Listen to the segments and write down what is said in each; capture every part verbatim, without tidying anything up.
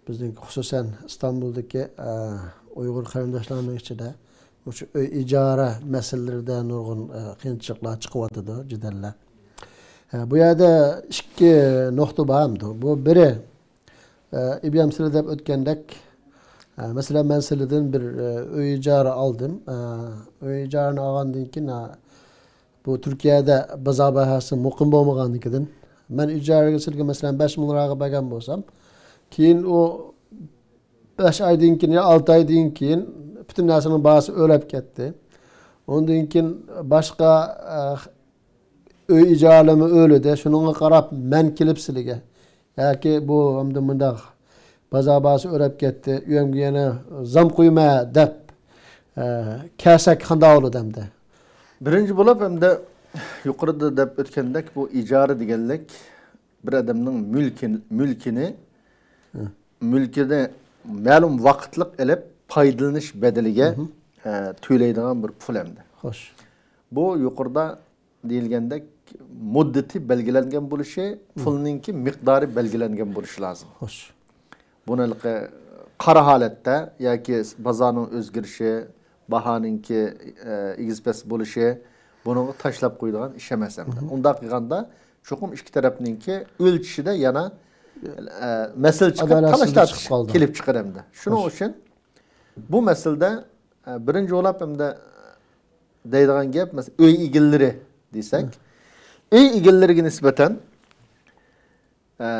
بىزنىڭ خۇسۇسەن ئىستانبۇلدىكى، ئە، ئۇيغۇر قېرىنداشلارنىڭ ئىچىدە مۇشۇ ئۆي ئىجارە مەسىلىلىرىدە نۇرغۇن، ئە، قىيىنچىلىقلار چىقىۋاتىدۇ، جېدەللەر. ئە، بۇ يەردە ئىككى نۇقتا بار ئەمدى. بۇ بىرى، ئە، ئىبراھىم سىلى دەپ ئۆتكەندەك، ئە، مەسىلەن، مەن سىلىدىن بىر، ئە، ئۆي ئىجارە ئالدىم. ئە، ئۆي ئىجارىنى ئالغاندىن كېيىن، ئە، بۇ تۈركىيەدە بازار باھاسى مۇقىم بولمىغاندىكىن، مەن ئىجارىگە سىلىگە، مەسىلەن، بەش مىڭ لىراغا بەرگەن بولسام، كېيىن ئۇ بەش ئايدىن كېيىن يا ئالتە ئايدىن كېيىن پۈتۈن نەرسىنىڭ باھاسى ئۆرلەپ كەتتى. ئۇندىن كېيىن باشقا، ئە، ئۆي ئىجارىلىرىمۇ ئۆرلىدى. شۇنىڭغا قاراپ مەن كېلىپ سىلىگە، ياكى بۇ ئەمدى مۇنداق بازار باھاسى ئۆرلەپ كەتتى، ئۆيۈمگە يەنە زام قويما دەپ، ئە، كەلسەك قانداق بولىدۇ ئەمدى؟ بىرىنچى بولۇپ، ئەمدى يۇقىرىدا دەپ ئۆتكەندەك، بۇ ئىجارە دېگەنلىك بىر ئادەمنىڭ مۈلكىنى، مۈلكىنى، ھە، مۈلكىنى مەلۇم ۋاقىتلىق ئېلىپ پايدىلىنىش بەدىلىگە، مھم، ئە، تۆلەيدىغان بىر پۇل ئەمدى. خوش. بۇ يۇقىرىدا دېيىلگەندەك مۇددىتى بەلگىلەنگەن بولۇشى، مم، پۇلنىڭكى مىقدارى بەلگىلەنگەن بولۇشى لازىم. خوش. بۇنى ھېلىقى قارا ھالەتتە ياكى بازارنىڭ ئۆزگىرىشى، باھانىڭكى، ئە، ئېگىز پەس بولۇشى بۇنىڭغا تاشلاپ قويىدىغان ئىش ئەمەس ئەمدى. مم. ئۇنداق قىلغاندا چوقۇم ئىككى تەرەپنىڭكى ئۆلچىشىدە يەنە، ئە، مەسىلە چىقىپ، ئادالەتسىزلىك تالاش-تارتىش چىقىپ قالىدۇ. كېلىپ چىقىدۇ ئەمدى. شۇنىڭ، خوش، ئۈچۈن بۇ مەسىلىدە، ئە، بىرىنچى بولاپ ئەمدى دەيدىغان گەپ، مەسىلەن، ئۆي ئىگىلىرى دېسەك، ھە، ئۆي ئىگىلىرىگە نىسبەتەن، ئە،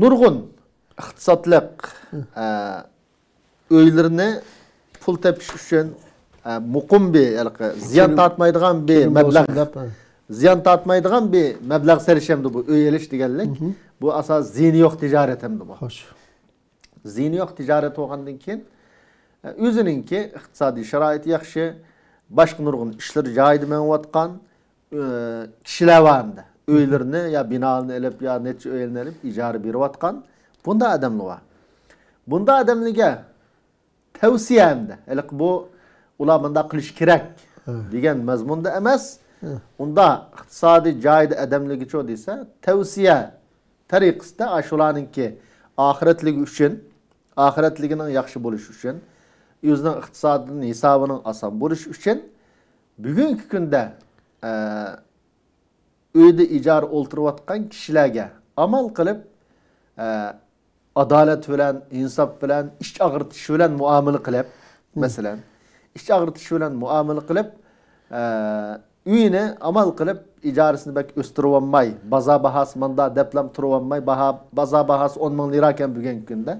نۇرغۇن ئىقتىسادلىق، ھە، ئە، ئۆيلىرىنى پۇل تېپىش ئۈچۈن، ئە، مۇقىم بىر، ھېلىقى زىيان، كىرىم، تارتمايدىغان بىر، كىرىم مەبلەغ، بولسۇن دەپ، ھە، زىيان تارتمايدىغان بىر مەبلەغ سېلىش ئەمدى بۇ ئۆي ئېلىش دېگەنلىك. مھم. بۇ ئاساسەن زىيىنى يوق تىجارەت ئەمدى بۇ. خوش. زىيىنى يوق تىجارەت بولغاندىن كېيىن، ئۆزىنىڭكى ئىقتىسادىي شارائىتى ياخشى، باشقا نۇرغۇن ئىشلىرى جايىدا مېڭىۋاتقان، ئە، كىشىلەر بار ئەمدى. ئۆيلىرىنى يا بىنالىرىنى ئېلىپ، يا نەچچە ئۆيلىرىنى ئېلىپ ئىجارە بېرىۋاتقان بۇنداق ئادەملەر بار. بۇنداق ئادەملەرگە تەۋسىيە ئەمدى. ھېلىقى بۇ، ئۇلار مۇنداق قىلىشى كېرەك، ھە، دېگەن مەزمۇندا ئەمەس. ھە. ئۇنداق ئىقتىسادىي جايىدا ئادەملەرگىچۇ دېسە، تەۋسىيە تەرىقىسىدە ئاشۇلارنىڭكى ئاخىرەتلىكى ئۈچۈن، ئاخىرەتلىكىنىڭ ياخشى بولۇشى ئۈچۈن، ئۆزىنىڭ ئىقتىسادىنىڭ ھېسابىنىڭ ئاسان بولۇشى ئۈچۈن بۈگۈنكى كۈندە، ئە، ئۆيدە ئىجارە ئولتۇرۇۋاتقان كىشىلەرگە ئامال قىلىپ، ئە، ئادالەت بىلەن، ئىنساپ بىلەن، ئىچ ئاغرىتىش بىلەن مۇئامىلە قىلىپ، مم، مەسىلەن، ئىچ ئاغرىتىش بىلەن مۇئامىلە قىلىپ، ئە، ئۆيىنى ئامال قىلىپ، ئىجارىسىنى بەك ئۆستۈرۈۋالماي، بازار باھاسى ماندا دەپلام تۇرۇۋالماي، باھا، بازار باھاسى ئون مىڭ لىرا ئىكەن بۈگۈنكى كۈندە.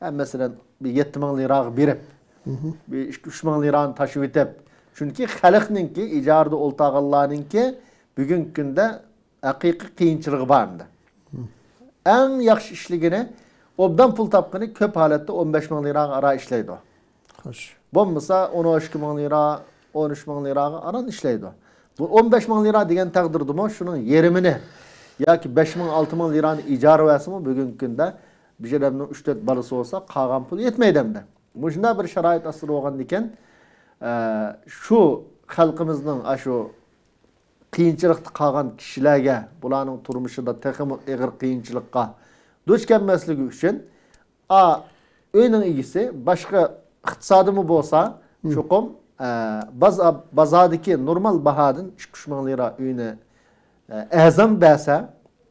ھە، مەسىلەن، بىر يەتتە مىڭ لىراغا بېرىپ، مھم، بىر ئىككى، ئۈچ مىڭ لىرانى تاشلىۋېتىپ. چۈنكى خەلقنىڭكى، ئىجارىدە ئولتۇرغانلارنىڭكى بۈگۈنكى كۈندە ھەقىقىي قىيىنچىلىقى بار ئەمدى. مم. ئەڭ ياخشى ئىشلىگىنى، ئوبدان پۇل تاپقىنى كۆپ ھالەتتە ئون بەش مىڭ لىراغا ئارا ئىشلەيدۇ. خوش. بولمىسا ئون ئىككى مىڭ لىرا، ئون ئۈچ مىڭ لىراغا ئاران ئىشلەيدۇ. بۇ ئون بەش مىڭ لىرا دېگەن تەقدىردىمۇ شۇنىڭ يېرىمىنى ياكى بەش مىڭ، ئالتە مىڭ لىرانى ئىجارە بەرسىمۇ بۈگۈنكى كۈندە بىر ئادەمنىڭ ئۈچ تۆت بالىسى بولسا قالغان پۇل يەتمەيدۇ ئەمدى. مۇشۇنداق بىر شارائىت ئاستىدا بولغاندىكىن، ئە، شۇ خەلقىمىزنىڭ ئاشۇ قىيىنچىلىقتا قالغان كىشىلەرگە، بۇلارنىڭ تۇرمۇشىدا تېخىمۇ ئېغىر قىيىنچىلىققا دۇچ كەلمەسلىكى ئۈچۈن، ئا، ئۆينىڭ ئىگىسى باشقا ئىقتىسادىمۇ بولسا، مم، چوقۇم، ئە، بازا-، بازاردىكى نورمال باھادىن ئىككى، ئۈچ مىڭ لىرا ئۆينى، ئە، ئەرزان بەرسە،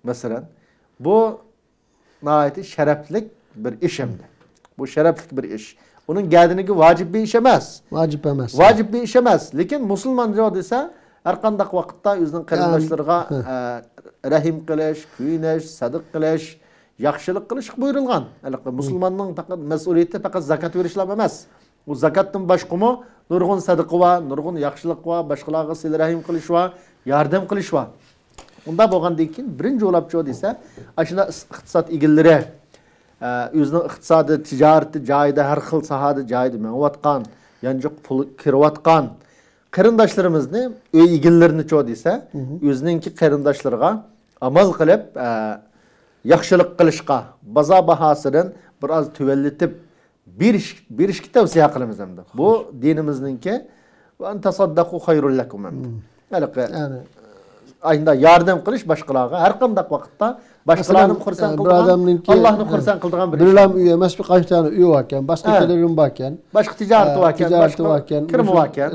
مەسىلەن، بۇ ناھايىتى شەرەپلىك بىر ئىش ئەمدى. بۇ شەرەپلىك بىر ئىش. ئۇنىڭ گەدىنىگە ۋاجىپ بىر ئىش ئەمەس. ۋاجىپ ئەمەس. ۋاجىپ بىر ئىش ئەمەس. لېكىن مۇسۇلمان جاۋاب دېسە، ھەر قانداق ۋاقىتتا ئۆزىنىڭ قېرىنداشلىرىغا، ھە، ئە، رەھىم قىلىش، كۆيۈنۈش، سەدىقە قىلىش، ياخشىلىق قىلىشقا بۇيرۇلغان. ھېلىقى مۇسۇلماننىڭ پەقەت مەسئۇلىيىتى پەقەت زاكات بېرىشلا ئەمەس. ئۇ زاكاتتىن باشقىمۇ نۇرغۇن سەدىقە بار، نۇرغۇن ياخشىلىق بار، باشقىلارغا سىلە رەھىم قىلىش بار، ياردەم قىلىش بار. ئۇنداق بولغاندىن كېيىن بىرىنچى بولاپچۇ دېسە، ئاشۇنداق ئىس-، ئىقتىساد ئىگىلىرى، ئە، ئۆزىنىڭ ئىقتىسادى، تىجارىتى جايىدا، ھەر خىل ساھەدە جايىدا مېڭىۋاتقان، يانچۇق پۇل كىرىۋاتقان قېرىنداشلىرىمىزنى، ئۆي ئىگىلىرىنىچۇ دېسە، مھم، ئۆزىنىڭكى قېرىنداشلىرىغا ئامال قىلىپ، ئە، ياخشىلىق قىلىشقا، بازار باھاسىدىن بىر ئاز تۆۋەنلىتىپ، بېرىش، بېرىشكە تەۋسىيە قىلىمىز ئەمدى. بۇ، خوش، دىنىمىزنىڭكى، «ۋە ئەن تەسەددەقۇ خەيرۇل لەكۇم» ئەمدى. مم. ھېلىقى، يەنى، ئاينىدا ياردەم قىلىش باشقىلارغا ھەر قانداق ۋاقىتتا باشقىلارنى خۇرسەن قىلىدىغان، ئاللاھنى خۇرسەن قىلىدىغان بىر ئىش. بىرلا ئۆي ئەمەس، بىر قانچە دانە ئۆيى باركەن، باشقا كېلىرىمۇ باركەن. باشقا تىجارىتى باركەن، باشقا كىرىمى باركەن.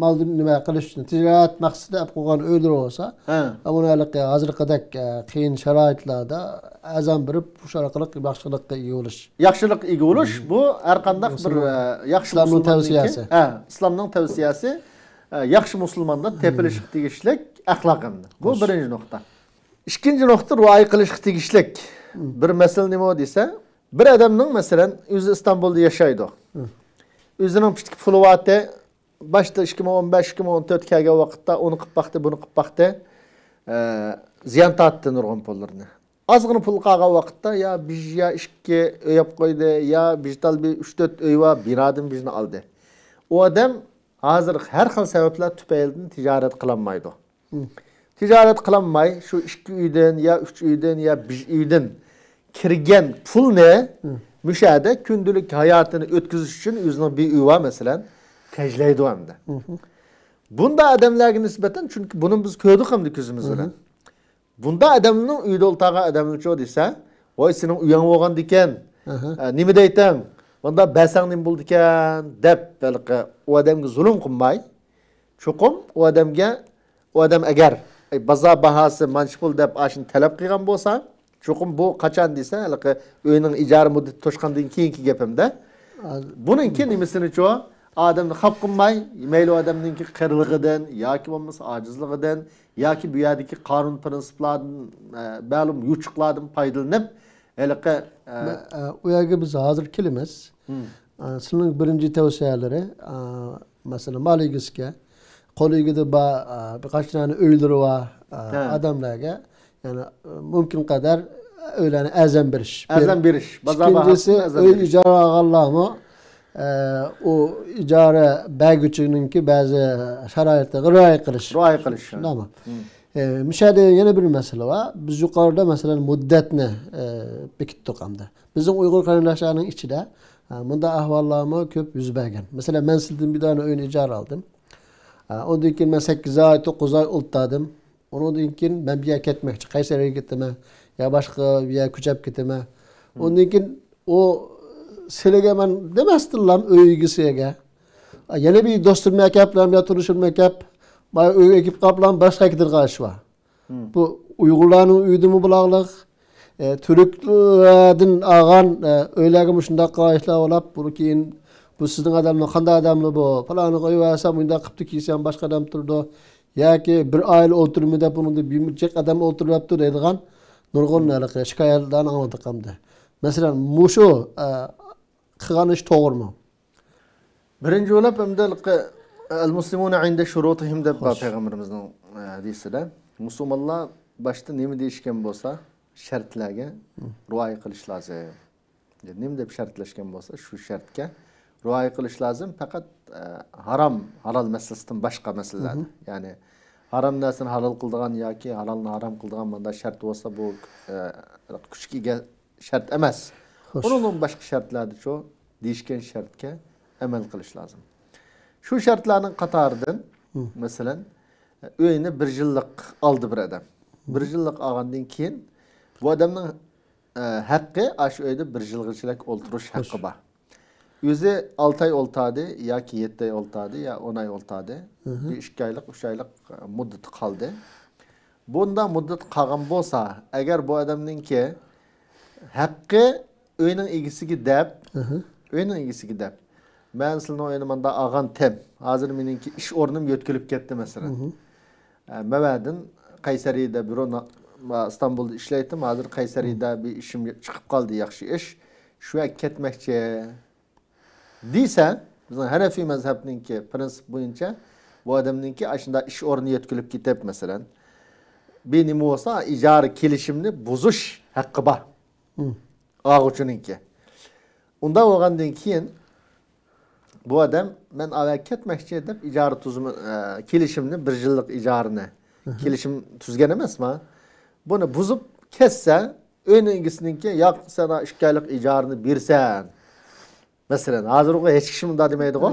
مالدىن نېمە قىلىش ئۈچۈن، تىجارەت مەقسىتىدە ئەپ قويغان ئۆيلىرى بولسا، ئەمما ھېلىقى ھازىرقىدەك قىيىن شارائىتلاردا ئەرزان بېرىپ، شۇ ئارقىلىق ياخشىلىققا ئىگە بولۇش. ياخشىلىققا ئىگە بولۇش، بۇ ھەر قانداق بىر ياخشى مۇسۇلماننىڭكى، ئىسلامنىڭ تەۋسىيەسى. ياخشى مۇسۇلماندا تېپىلىشقا تېگىشلىك ئەخلاق ئەمدى. بۇ بىرىنچى نۇقتا. ئىككىنچى نۇقتا رىئايە قىلىشقا تېگىشلىك بىر مەسىلە نېمە دېسە، بىر ئادەمنىڭ، مەسىلەن، ئۆزى ئىستانبۇلدا ياشايدۇ. ئۆزىنىڭ پىتىك پۇلى بارتى، باشتا ئىككى مىڭ ئون بەش، ئىككى مىڭ ئون تۆت كەلگەن ۋاقىتتا ئۇنى قىلىپ باقتى، بۇنى قىلىپ باقتى. ئە، زىيان تارتتى نۇرغۇن پۇللىرىنى. ئازغىنا پۇل قالغان ۋاقىتتا يا بىر يا ئىككى ئۆي ئاپ قويدى، يا بىر تال بىر ئۈچ تۆت ئۆي بار، بىنادىن بىرنى ئالدى. ئۇ ئادەم ھازىر ھەر خىل سەۋەبلەر تۈپەيلىدىن تىجارەت قىلالمايدۇ. تىجارەت قىلالماي، شۇ ئىككى ئۆيدىن يا ئۈچ ئۆيدىن يا بىر ئۆيدىن كىرگەن پۇلنى مۇشۇ يەردە كۈندىلىك ھاياتىنى ئۆتكۈزۈش ئۈچۈن ئۆزىنىڭ بىر ئۆيى بار، مەسىلەن، خەجلەيدۇ ئەمدى. بۇنداق ئادەملەرگە نىسبەتەن، چۈنكى بۇنى بىز كۆردۇق ئەمدى كۆزىمىز بىلەن. بۇنداق ئادەمنىڭ ئۆيىدە ئولتۇرغان ئادەملىرىچۇ دېسە، ۋاي، سېنىڭ ئۆيۈڭ بولغاندىكەن، ئە، نېمە دەيتەڭ؟ مۇنداق بەرسەڭ نېمە بولىدىكەن؟ دەپ، ھېلىقى ئۇ ئادەمگە زۇلۇم قىلماي، چوقۇم ئۇ ئادەمگە، ئۇ ئادەم ئەگەر، ئەي، بازار باھاسى مانچە پۇل دەپ ئاشۇنى تەلەپ قىلغان بولسا، چوقۇم بۇ قاچان دېسە، ھېلىقى ئۆينىڭ ئىجارە مۇددىتى توشقاندىن كېيىنكى گېپىمدە. بۇنىڭكى نېمىسىنىچۇ؟ ئادەمنى خاپا قىلماي، مەيلى ئۇ ئادەمنىڭكى قېرىلىقىدىن ياكى بولمىسا ئاجىزلىقىدىن ياكى بۇ يەردىكى قانۇن پىرىنسىپلاردىن، ئە، مەلۇم يوچۇقلاردىن پايدىلىنىپ، ھېلىقى، ئە، مە-، ئە، ئۇ يەرگە بىز ھازىر كېلىمىز. ئە، سىلىنىڭ بىرىنچى تەۋسىيەلىرى، ئە، مەسىلەن، مال ئىگىسىگە، قول ئىگىدە بار، ئە، بىر قانچە دانە ئۆيلىرى بار، ئە، ئادەملەرگە، يەنى، ئە، مۇمكىن قەدەر ئۆيلەرنى ئەرزان بېرىش. ئەرزان بېرىش، بازار باھاسىدىن ئەرزان بېرىش. ئىككىنچىسى، ئۆي ئىجارە ئالغانلارمۇ، ئە، ئۇ ئىجارە بەرگۈچىنىڭكى بەزى شارائىتلىرىغا رىئايە قىلىش. رىئايە قىلىش. شۇنداقمۇ؟ ئە، مۇشۇ يەردە يەنە بىر مەسىلە بار. بىز يۇقىرىدا، مەسىلەن، مۇددەتنى، ئە، بېكىتتۇق ئەمدى. بىزنىڭ ئۇيغۇر قېرىنداشلارنىڭ ئىچىدە، ئە، مۇنداق ئەھۋاللارمۇ كۆپ يۈز بەرگەن. مەسىلەن، مەن سىلىدىن بىر دانە ئۆينى ئىجارە ئالدىم. ئە، ئۇندىن كېيىن مەن سەككىز ئاي، توققۇز ئاي ئولتۇردۇم. ئۇنىڭدىن كېيىن مەن بۇ يەرگە كەتمەكچى، قەيسەرىگە كېتىمەن يا باشقا بىر يەرگە كۆچۈپ كېتىمەن. ئۇندىن كېيىن ئۇ سىلىگە مەن دېمەستىنلا ئۆي ئىگىسىگە، يەنە بىر دوستۇم مەكەپ بىلەن يا تونۇشۇم مەكەپ، مانا ئۆيگە كېلىپ قاپلا باشقا كېتىدىغان ئىش بار. بۇ ئۇيغۇرلارنىڭ ئۆيىدىمۇ بۇلاغلىق، ئە، تۈركلەردىن ئالغان، ئە، ئۆيلەرگە مۇشۇنداق قارايىشلار بولۇپ، بۇ كېيىن بۇ سىزنىڭ ئادەملەر قانداق ئادەملەر بۇ؟ پالانىغا قويۇۋەرسەم، مۇنداق قىپتۇ كىيسەم باشقا ئادەم تۇرىدۇ. ياكى بىر ئائىلە ئولتۇرىمۇ دەپ ئۇنىڭدا بىر جىق ئادەم ئولتۇرۇۋەپتۇ دەيدىغان نۇرغۇن ھېلىقى شىكايەتلەرنى ئاڭلىدۇق ئەمدى. مەسىلەن، مۇشۇ، ئە، قىلغان ئىش توغرىمۇ؟ بىرىنچى بولۇپ، ئەمدى ھېلىقى، ئەل مۇسلىمۇنە ئىندە شۇرۇتىھىم دەپ بار پەيغەمبىرىمىزنىڭ، ئە، ھەدىسىدە. مۇسۇلمانلار باشتا نېمە دېيىشكەن بولسا، شەرتلەرگە رىئايە قىلىش لازىم. نېمە دەپ شەرتلەشكەن بولسا، شۇ شەرتكە رىئايە قىلىش لازىم. پەقەت، ئە، ھارام، ھالال مەسىلىسىدىن باشقا مەسىلىلەردە. يەنى ھارام نەرسىنى ھالال قىلىدىغان ياكى ھالالنى ھارام قىلىدىغان مۇنداق شەرت بولسا، بۇ، ئە، كۈچكە ئىگە شەرت ئەمەس. ئۇنىڭدىن باشقا شەرتلەردىچۇ دېيىشكەن شەرتكە ئەمەل قىلىش لازىم. شۇ شەرتلەرنىڭ قاتارىدىن، مەسىلەن، ئۆينى بىر يىللىق ئالدى بىر ئادەم. بىر يىللىق ئالغاندىن كېيىن بۇ ئادەمنىڭ، ئە، ھەققى ئاشۇ ئۆيدە بىر يىلغىچىلىك ئولتۇرۇش ھەققى بار. ئۆزى ئالتە ئاي ئولتۇردى ياكى يەتتە ئاي ئولتۇردى يا ئون ئاي ئولتۇردى. بىر ئىككى ئايلىق، ئۈچ ئايلىق، ئە، مۇددىتى قالدى. بۇنداق مۇددەت قالغان بولسا، ئەگەر بۇ ئادەمنىڭكى ھەققى ئۆينىڭ ئىگىسىگە دەپ، ئۆينىڭ ئىگىسىگە دەپ، مەن سىلىنىڭ ئۆينى ماندا ئالغانتىم، ھازىر مېنىڭكى ئىش ئورنۇم يۆتكىلىپ كەتتى، مەسىلەن. ئە، مەۋەدىن قەيسەرىدە بىر ئورۇن، ئىستانبۇلدا ئىشلەيتتىم، ھازىر قەيسەرىدە بىر ئىشىم چىقىپ قالدى، ياخشى ئىش. شۇ يەرگە كەتمەكچى. دېسە، بىزنىڭ ھەنەفىي مەزھەپنىڭكى پرىنسىپ بويىچە بۇ ئادەمنىڭكى ئاشۇنداق ئىش ئورنى يۆتكىلىپ كېتىپ، مەسىلەن، بىر نېمە بولسا، ئىجارە كېلىشىمنى بۇزۇش ھەققى بار. ئالغۇچىنىڭكى. ئۇنداق بولغاندىن كېيىن بۇ ئادەم، مەن ئاۋۇ يەرگە كەتمەكچى دەپ ئىجارە تۈزۈمى، ئە، كېلىشىمنى، بىر يىللىق ئىجارىنى، كېلىشىم تۈزگەن ئەمەسما؟ بۇنى بۇزۇپ كەتسە، ئۆينىڭ ئىگىسىنىڭكى، ياق، سەن ئىككى ئايلىق ئىجارىنى بېرىسەن. مەسىلەن، ھازىرغۇ ھېچ كىشى مۇنداق دېمەيدىغۇ.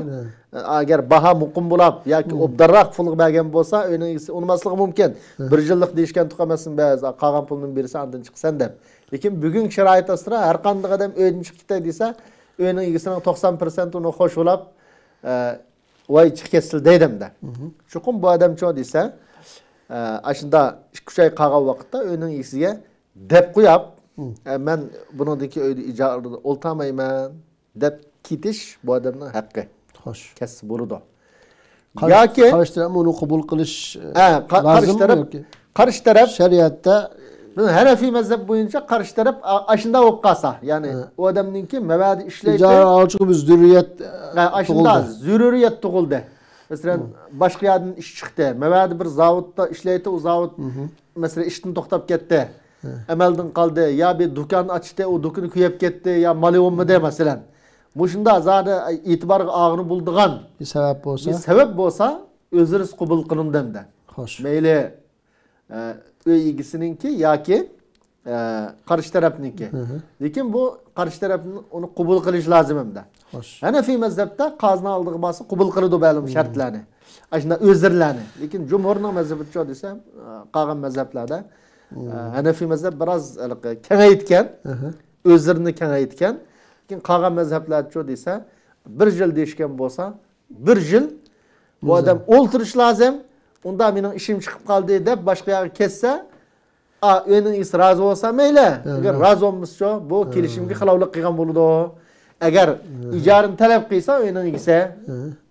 ئەگەر باھا مۇقىم بولاپ ياكى ئوبدانراق پۇلغا بەرگەن بولسا، ئۆينىڭ ئىگىسى ئۇنىماسلىقى مۇمكىن. بىر يىللىق دېيىشكەن تۇق ئەمەسمۇ بەزى، قالغان پۇلنى بېرىسەن، ئاندىن چىقىسەن دەپ. لېكىن بۈگۈنكى شارائىت ئاستىدا ھەر قانداق ئادەم ئۆيدىن چىقىپ كېتەي دېسە، ئۆينىڭ ئىگىسىنىڭ توقسان پىرسەنتى ئۇنى خوش بولاپ، ئە، ۋاي چىقىپ كەتسىلە دەيدۇ ئەمدى. چوقۇم بۇ ئادەمچۇ دېسە، ئە، ئاشۇندا ئىككى ئۈچ ئاي قالغان ۋاقىتتا ئۆينىڭ ئىگىسىگە دەپ قوياپ، ئە، مەن بۇنىڭدىن كېيىن ئۆيدە ئىجارىدە ئولتۇرمايمەن دەپ كېتىش بۇ ئادەمنىڭ ھەققى. خوش. كەتسە بولىدۇ. قارشى، ياكى قارشى تەرەپ ئۇنى قوبۇل قىلىش، ھە، قا-، قارشى لازىممۇ تەرەپ، ياكى؟ قارشى تەرەپ شەرىئەتتە بىز ھەنەفىي مەزھەپ بويىچە قارشى تەرەپ ئا-، ئاشۇنداق بولۇپ قالسا، يەنى ھە. ئۇ ئادەمنىڭكى مەۋەدە ئىشلەيتتى. ئىجارە ئالغۇچىغا بىر زۆرۈرىيەت، ھە، ئاشۇنداق تۇغۇلدى. زۆرۈرىيەت تۇغۇلدى. مەسىلەن، باشقا يەردىن ئىش چىقتى. مەۋەدە بىر زاۋۇتتا ئىشلەيتتى، ئۇ زاۋۇت، مەسىلەن، ئىشتىن توختاپ كەتتى. ھە. ئەمەلدىن قالدى. يا بىر دۇكان ئاچتى، ئۇ دۇكىنى كۆيۈپ كەتتى، يا مالى بولمىدى، مەسىلەن. مۇشۇنداق زادى ئېتىبارغا ئالغىلى بولىدىغان بىر سەۋەب بولسا، بىر سەۋەب بولسا، ئۆزىرىس قوبۇل قىلىندى ئەمدى. خوش. مەيلى، ئە، ئۆي ئىگىسىنىڭكى ياكى، ئە، قارشى تەرەپنىڭكى. لېكىن بۇ قارشى تەرەپنىڭ ئۇنى قوبۇل قىلىشى لازىم ئەمدى. خوش. ھەنەفىي مەزھەپتە قازىنىڭ ئالدىغا بارسا قوبۇل قىلىدۇ مەلۇم شەرتلەرنى. ئاشۇنداق ئۆزرىلەرنى. لېكىن جۇمھۇرنىڭ مەزھىپىچۇ دېسەم، ئە، قالغان مەزھەپلەردە، ئە، ھەنەفىي مەزھەپ بىراز ھېلىقى كېڭەيتكەن. ئۆزرىنى كېڭەيتكەن. لېكىن قالغان مەزھەپلەرچۇ دېسە، بىر يىل دېيىشكەن بولسا، بىر يىل بۇ ئادەم ئولتۇرۇش لازىم. ئۇندا مېنىڭ ئىشىم چىقىپ قالدى دەپ باشقا يەرگە كەتسە، ئا، ئۆينىڭ ئىگىسى رازى بولسا مەيلى. ئەگەر رازى بولمىسىچۇ، بۇ كېلىشىمگە خىلاپلىق قىلغان بولىدۇ. ئەگەر ئىجارىنى تەلەپ قىلسا ئۆينىڭ ئىگىسى،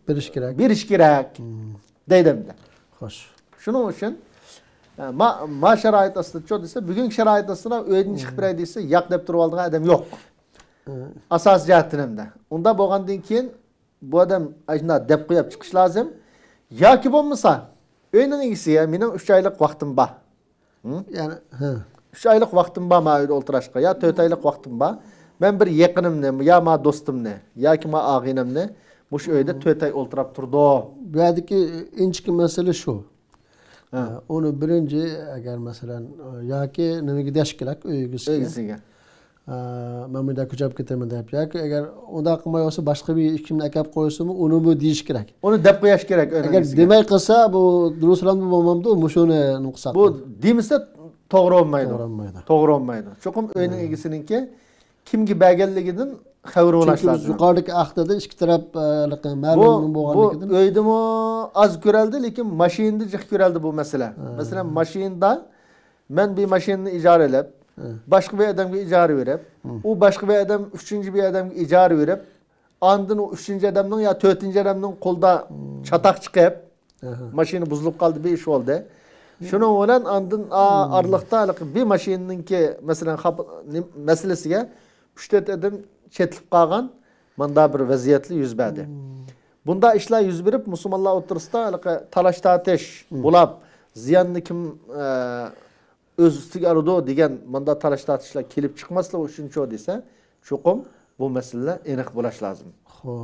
بېرىش كېرەك. بېرىش كېرەك. دەيدۇ ئەمدى. خوش. شۇنىڭ ئۈچۈن، ئە، ما، ما شارائىت ئاستىدىچۇ دېسە، بۈگۈنكى شارائىت ئاستىدا ئۆيدىن چىقىپ بېرەي دېسە، ياق دەپ تۇرۇۋالىدىغان ئادەم يوق. ئاساسىي جەھەتتىن ئەمدى. ئۇنداق بولغاندىن كېيىن بۇ ئادەم ئاشۇنداق دەپ قويۇپ چىقىش لازىم. ياكى بولمىسا، ئۆينىڭ ئىگىسىگە مېنىڭ ئۈچ ئايلىق ۋاقتىم بار. يەنى، ھە. ئۈچ ئايلىق ۋاقتىم بار ما ئۆيدە ئولتۇراشقا، يا تۆت ئايلىق ۋاقتىم بار. مەن بىر يېقىنىمنى، يا ما دوستۇمنى، ياكى ما ئاغىنەمنى مۇشۇ ئۆيدە تۆت ئاي ئولتۇراپ تۇرىدۇ. بۇ يەردىكى ئىنچىكە مەسىلە شۇ. ھە. ئۇنى بىرىنچى، ئەگەر مەسىلەن، ياكى نېمىگە دېيىش كېرەك، ئۆي ئىگىسىگە. ئۆي ئىگىسىگە. ئە، مەن بۇ يەردە كۆچۈپ كېتىمەن دەپ. ياكى ئەگەر ئۇنداق قىلماي بولسا، باشقا بىر ئىككىمنى ئەكەپ قويسىمۇ، ئۇنىمۇ دېيىش كېرەك. ئۇنى دەپ قويۇش كېرەك ئۆينىڭ ئەگەر ئىگىسىگە. دېمەي قىلسا، بۇ دۇرۇسراقمۇ بولمامدۇ؟ مۇشۇنى نۇقسان. بۇ دېمىسە توغرا بولمايدۇ. توغرا بولمايدۇ. توغرا بولمايدۇ. چوقۇم ئۆينىڭ ئىگىسىنىڭكى كىمگە بەرگەنلىكىدىن خەۋىرى بولاش لازىم. چۈنكى بىز يۇقىرىدىكى ھەقتىدە ئىككى تەرەپ، ئە، مەلۇم بۇ، بۇ بولغانلىكىدىن. ئۆيدىمۇ ئاز كۆرەلدى، لېكىن ماشىنىدا جىق كۆرەلدى بۇ مەسىلە. ھە. مەسىلەن، ماشىنىدا مەن بىر ماشىنىنى ئىجارە ئېلىپ، ھە. باشقا بىر ئادەمگە ئىجارە بېرىپ، ھە. ئۇ باشقا بىر ئادەم ئۈچىنچى بىر ئادەمگە ئىجارە بېرىپ، ئاندىن ئۇ ئۈچىنچى ئادەمنىڭ يا تۆتىنچى ئادەمنىڭ قولىدا چاتاق چىقىپ، ئەھە. ماشىنا بۇزۇلۇپ قالدى، بىر ئىش بولدى. شۇنىڭ بىلەن ئاندىن، ئا، ئارىلىقتا ھېلىقى بىر ماشىنىنىڭكى، مەسىلەن، خاپ-، نېم-، مەسىلىسىگە ئۈچ تۆت ئادەم چېتىلىپ قالغان ماندا بىر ۋەزىيەتلەر يۈز بەردى. بۇنداق ئىشلار يۈز بېرىپ، مۇسۇلمانلار ئوتتۇرىسىدا ھېلىقى تالاش-تارتىش بولاپ، زىياننى كىم، ئە، ئۆز ئۈستىگە ئالىدۇ دېگەن ماندا تالاش-تارتىشلار كېلىپ چىقماسلىقى ئۈچۈنچۇ دېسە، چوقۇم بۇ مەسىلىلەر ئېنىق بولاش لازىم. خوش.